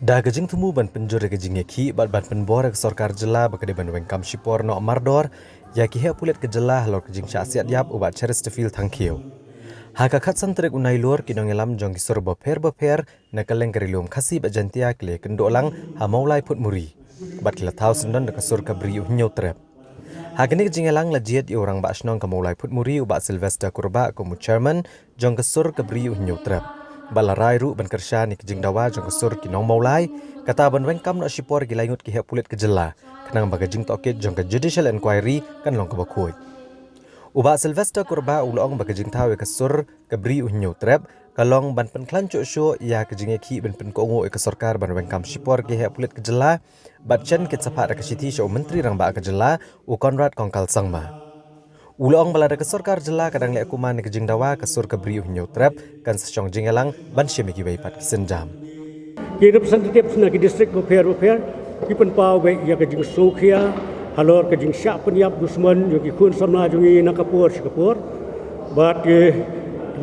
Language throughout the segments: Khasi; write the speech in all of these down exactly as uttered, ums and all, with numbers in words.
Da ka jingthmu ban pynjur ïa ka jingïakhih bad ban pynbor ïa ka sorkar jylla ba ka dei ban weng kam shipor noh mardor ïa ki heh pulit ka jylla halor ka jingshah siat ïap u Bah Cheristerfield Thangkhiew. Ha ka khatsan tarik u Nailur ki nongïalam jong ki sur bapher bapher na kylleng ka Ri Lum Khasi bad Jaiñtia ki la ïakynduh lang ha Mawlai Phutmuri bad ki la thaw syndon da ka sur ka Bri u Hynñiewtrep. Ha kane ka jingïalang la jied ïa u Rangbah Shnong ka Mawlai Phutmuri u Bah Sylvester Kurbah kum u Chairman jong ka sur ka Bri u Hynñiewtrep bad la rai ruh ban kyrshan ïa ka jingdawa jong ka sur ki nong Mawlai, kata ban weng kam noh shipor ïa ki lai ngut ki heh pulit ka jylla, khnang ba ka jingtohkit jong ka Judicial Inquiry kan long kaba khuid. U Bah Sylvester Kurbah u la ong ba ka jingthaw ïa ka sur ka Bri u Hynñiewtrep ka long ban pynkhlaiñ shuh shuh ïa ka jingïakhih ban pynkohnguh ïa ka sorkar ban weng kam shipor ki heh pulit ka jylla bad shen kin sa phah da ka shithi sha u Myntri Rangbah ka jylla u Conrad Kongkal Sangma. U la ong ba lada ka sorkar jylla ka dang leh kumne ïa ka jingdawa, ka sur ka Bri u Hynñiewtrep kan sa shong jingïalang ban shim ïa kiwei pat ki sienjam. Ki representatives na ki district bapher bapher ki pynpaw beit ïa ka jingsngewkhia halor ka jingshah pynïap dusmon jong ki khun samla jong ngi na ka por sha ka por. Bad ki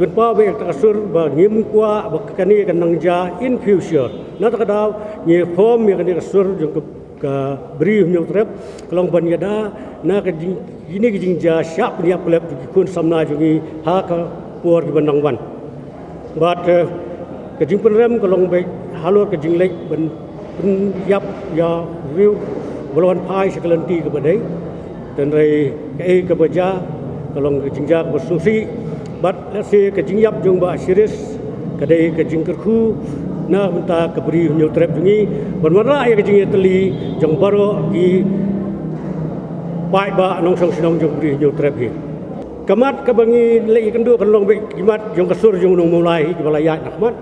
pynpaw beit ïa ka sur ba ngim kwah ba kane kan nang jia in future. Na kata ka daw ngi form ïa kane ka sur jong ka ka Bri u Hynñiewtrep ka long ban ïada na ka jing, kine ki jingjia shah pynïap khlem ki khun samla jong ngi ha ka por kiban nang wan. Bad eh, ka jingpynrem ka long beit halor ka jingleit ban pynïap ïa u briew ba la wan phai sha ka lynti kaba dei. Hynrei kaei kaba jia ka long ka jingjia kaba sngewsih. Bad lehse ka jingïap jong Bah Chiris ka dei ka jingkyrkhu na ka bynta ka Bri u Hynñiewtrep jong ngi ban wanrah ïa ka jingïatylli jong baroh ki paidbah nongshong shnong jong ka Bri u Hynñiewtrep hi. Ka mat kaba ngi leit ïakynduh kan long beit ki mat jong ka sur jong u nong Mawlai hi kiba la ïaid na khmat.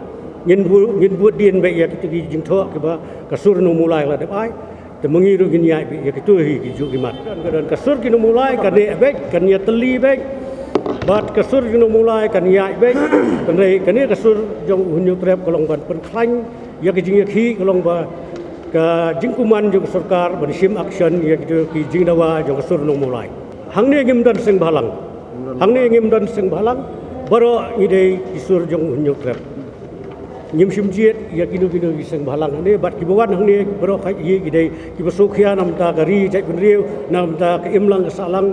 Ngin bud, ngin bud dien beit ïa kito ki jingthoh kiba ka sur u nong Mawlai la dep ai. Te ma ngi ruh ngin ïaid beit ïa kito hi ki juh ki mat. Ka don, ka sur ki nong Mawlai kan ïaid beit, kan ïatylli beit. Bad ka sur ki nong Mawlai kan ïaid beit. Hynrei kane ka sur jong u Hynñiewtrep ka long ban pynkhlaiñ ïa ka jingïakhih, ka long ba ka jingkuman jong ka sorkar ban shim action ïa kito ki jingdawa jong ka sur nong Mawlai. Hangne ngim don seng bhalang. Hangne ngim don seng bhalang. Baroh ngi dei ki sur jong u Hynñiewtrep. Ngim shym jied ïa kino kino ki seng bhalang hangne bad kiba wan hangne baroh kawei ki dei kiba sngewkhia na ka bynta ka ri jaitbynriew, na ka bynta ka imlang ka sahlang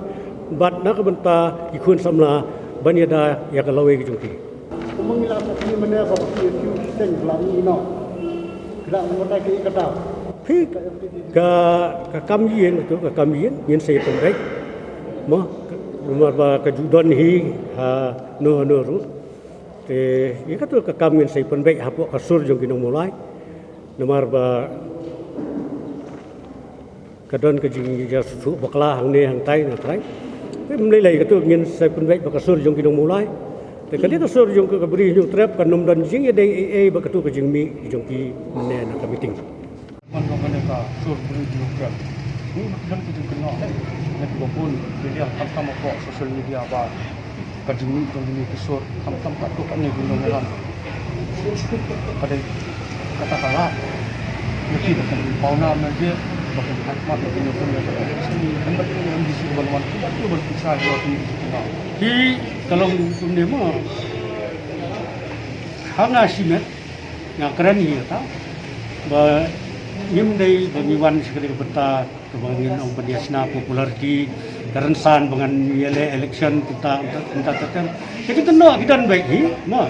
bad na ka bynta ki khun samla ban ïada ïa ka lawei ka jong ki. Kumba ngi la sah kine mynne ba ki ïa ki seng bhalang ino. Ki la ngodai ki kata. Phi ka, ka kam ïing tu, ka kam ïing ngin sa ïa pynbeit. Mo, namar ba ka ju don hi ha no no ruh. Te ïa katu ka kam ngin sa ïa pynbeit hapoh ka sur jong ki nong Mawlai. Namar ba ka don ka jingjia suk suk bakla hangne hangtai na trai. Te ym lei lei katu ngin sa ïa pynbeit ba ka sur jong ki nong Mawlai. Te kane ka sur jong ka Bri u Hynñiewtrep kan ym don jingïadei ei ei bad katu ka jingmih jong ki mynne na ka meeting. Man ka kane ka sur Bri u Hynñiewtrep. Ngi don ka jingkynnoh na kiba bun ki liang khamtam hapoh social media ba ka jingmih jong kine ki sur khamtam katto katne ki nongïalam. Ka dei kata ka lad ïa ki ba kin pawnam na jingïakhmat ïa kine ki nongïalam. Ki ka long kumne mo. Ha nga shimet nga kren hi kata ba ngim dei ba ngi wan sha kane ka bynta kaba ngin ong ban ïa shna popularity, ka rynsan ba ngan ïaleh election kumta kumta kumta. Ka jingkynnoh ki don beit hi mo.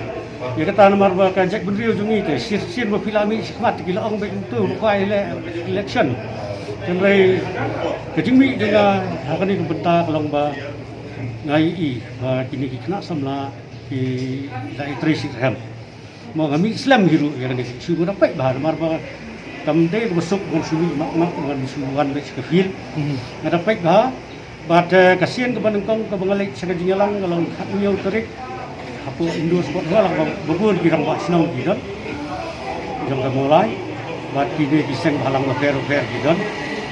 Ïa kata namar ba ka jaitbynriew jong ngi te shisien ba phi la mih shakhmat ki la ong beit kumta ba kwah ïaleh election. Hynrei ka jingmih jong nga ha kane ka bynta ka long ba nga ïohi ba kine ki khynnah samla ki la ïatrei shitrhem. Mo nga mih slem hi ruh ïa kane shu nga da peit bha namar ba kam dei kaba suk ngan shu mih mak mak ngan shu wan beit sha ka field. Nga da peit bha bad eh, ka sien kaba nyngkong kaba nga leit sha ka jingïalang ka long khathynñiew tarik hapoh Indoor Sport Hall ba bun ki rangbah shnong ki don jong ka Mawlai bad kine ki seng bhalang bapher bapher ki don.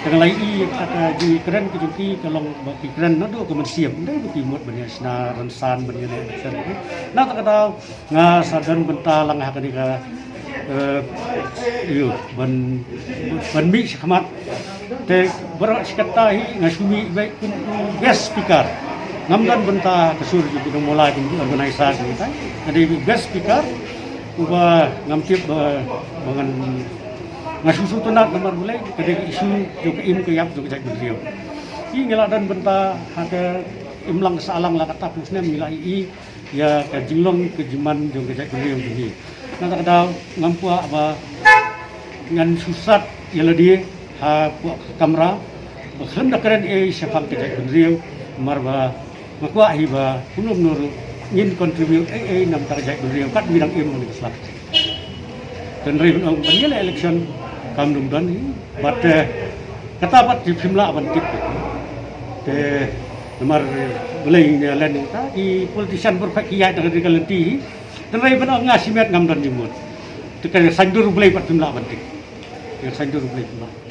Te nga la ïohi ïa ka jingkren ka jong ki ka long ba ki kren naduh ka mynsiem, ym dei ba ki mut ban ïa shna rynsan ban ïa leh election. Na kata ka daw nga sa don bynta lang ha kane ka eh, ïa ban ban mih shakhmat. Te baroh shi katta hi nga shu mih beit kum u guest speaker. Ngam don bynta ka sur jong ki nong Mawlai kum u organizer jong kita. Nga dei guest speaker uba ngam tip ba ba ngan Nga shu sngewtynnat namar balei ka dei ka issue jong ka im ka ïap jong ka jaitbynriew. Ngi la don bynta ha ka imlang ka sahlang la katta phew snem ngi la ïohi ïa ka jinglong ka jingman jong ka jaitbynriew jong ngi. Na kata ka daw ngam kwah ba ngan shu sat ïa lade hapoh ka kamra ba khlem da kren ei shaphang ka jaitbynriew namar ba nga kwah hi ba kumno kumno ruh ngin contribute ei ei na bynta ka jaitbynriew katba ngi dang im ha kane ka sla. Hynrei ban ong ban ïaleh election kam dum don hi bad te kata pat te phim lah ban tip. Te namar balei ngi len ta ki politician baroh ki ïaid da ka lynti hi. Hynrei ban ong nga shimet ngam don jingmut. Te ka saiñdur Blei pat phim lah ban tip. Ka saiñdur Blei phim lah.